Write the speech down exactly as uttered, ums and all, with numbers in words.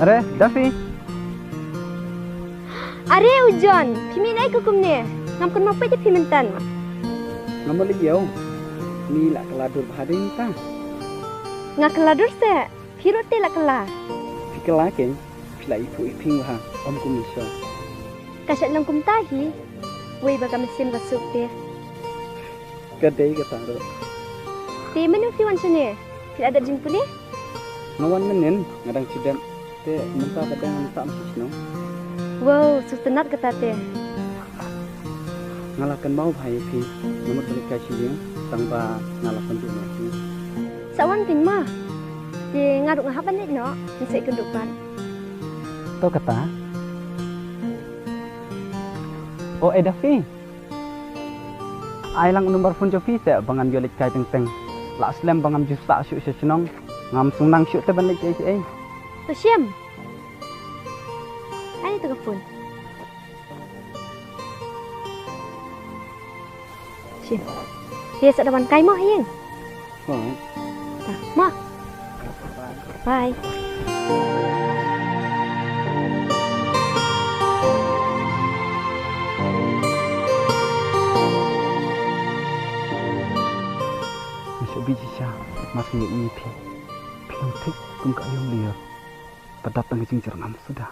Are, Daffy. Are u John, phi mih naei kumne? Ngam kynmaw peit ïa phi mynta. Ngam leit ïew. Phi la kylla dur bha dei mynta. Nga kylla dur se, phi ruh te la kylla. Phi kylla kein, phi la iphuh iphieng bha, ym kum mynshwa. Ka shait long kumta hi, wei ba ka mynsiem ka suk te. Ka dei kata ruh. Te mynno phi wan shane? Phi la dep jingpule? Nga wan mynnin, nga dang shu dep. Te mynta ka dang nga sah sha shnong. Wow, sngewtynnat kata te. Nga la kynmaw bha ïa phi, nga mut ban leit kai sha ïing, tang ba nga la pynduh noh ïa phi. Sa wan kein ma. Te nga ruh nga hap ban leit noh, ngan sa ïakynduh pat. To kata. O, eh Daffy. Ai lang u number phone jong phi se ba ngan ïoh leit kai teng teng. La slem ba ngam ju sah shuh sha shnong. Ngam sngewthuh shuh te ban leit ei ei. To shim. Ai to ka phone. Shim. Te sa da wan kai mo ha ïing. Bye. Bye. Nga shu bit shisha, mar shu ïohi ïa phi. Phi long thik kum ka aïom lyiur ba dap tang ka jingjyrngam suda.